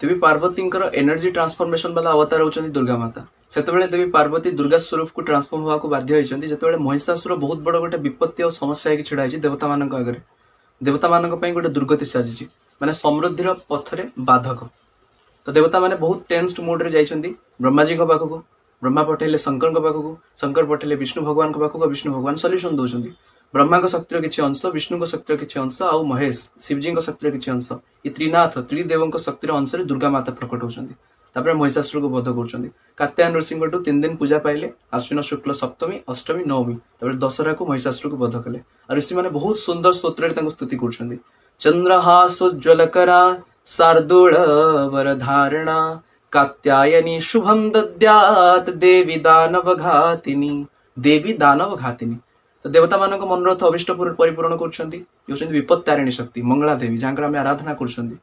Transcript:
ଦେବୀ ପାର୍ବତୀଙ୍କର energy transformation ବାଲା ଅବତାର ହେଉଛନ୍ତି ଦୁର୍ଗା ମାତା। ସେତେବେଳେ ଦେବୀ ପାର୍ବତୀ ଦୁର୍ଗା ସ୍ୱରୂପକୁ ଟ୍ରାନ୍ସଫର୍ମ ହେବାକୁ ବାଧ୍ୟ ହେଇଛନ୍ତି, ଯେତେବେଳେ ମହିଷାସୁର ବହୁତ ବଡ଼ ଗୋଟେ ବିପତ୍ତି ଆଉ ସମସ୍ୟା ହେଇକି ଛିଡ଼ା ହେଇଛି ଦେବତାମାନଙ୍କ ଆଗରେ। ଦେବତାମାନଙ୍କ ପାଇଁ ଗୋଟେ ଦୁର୍ଗତି ସାଜିଛି, ମାନେ ସମୃଦ୍ଧିର ପଥରେ ବାଧକ। ତ ଦେବତାମାନେ ବହୁତ ଟେନ୍ସଡ ମୁଡରେ ଯାଇଛନ୍ତି ବ୍ରହ୍ମାଜୀଙ୍କ ପାଖକୁ। ବ୍ରହ୍ମା ପଠେଇଲେ ଶଙ୍କରଙ୍କ ପାଖକୁ, ଶଙ୍କର ପଠେଇଲେ ବିଷ୍ଣୁ ଭଗବାନଙ୍କ ପାଖକୁ, ବିଷ୍ଣୁ ଭଗବାନ ସଲ୍ୟୁସନ ଦଉଛନ୍ତି। ବ୍ରହ୍ମାଙ୍କ ଶକ୍ତିର କିଛି ଅଂଶ, ବିଷ୍ଣୁଙ୍କ ଶକ୍ତିର କିଛି ଅଂଶ, ଆଉ ମହେଶ ଶିବଜୀଙ୍କ ଶକ୍ତିର କିଛି ଅଂଶ, ଏ ତ୍ରିନାଥ ତ୍ରିଦେବଙ୍କ ଶକ୍ତିର ଅଂଶରେ ଦୁର୍ଗା ମାତା ପ୍ରକଟ ହଉଛନ୍ତି। ତାପରେ ମହିଷାସୁରକୁ ବଧ କରୁଛନ୍ତି। କାତ୍ୟାୟନ ଋଷିଙ୍କଠୁ 3 ଦିନ ପୂଜା ପାଇଲେ, ଆଶ୍ୱିନ ଶୁକ୍ଲ ସପ୍ତମୀ, ଅଷ୍ଟମୀ, ନବମୀ। ତାପରେ ଦଶହରାକୁ ମହିଷାସୁରକୁ ବଧ କଲେ। ଆଉ ଋଷିମାନେ ବହୁତ ସୁନ୍ଦର ସ୍ତୋତ୍ରରେ ତାଙ୍କୁ ସ୍ତୁତି କରୁଛନ୍ତି। ଚନ୍ଦ୍ରହାସୋଜ୍ୱଲକରା ଶାର୍ଦୁଳ ବରଧାରଣା କାତ୍ୟାୟନୀ ଶୁଭಂ ଦଦ୍ୟାତ ଦେବୀ ଦାନବ ଘାତିନୀ। ଦେବୀ ଦାନବ ଘାତିନୀ। ତ ଦେବତାମାନଙ୍କ ମନୋରଥ ଅଭିଷ୍ଟ ପରିପୂରଣ କରୁଛନ୍ତି। ଇଏ ହେଉଛନ୍ତି ବିପତ୍ତାରିଣୀ ଶକ୍ତି ମଙ୍ଗଳା ଦେବୀ, ଯାହାଙ୍କର ଆମେ ଆରାଧନା କରୁଛନ୍ତି।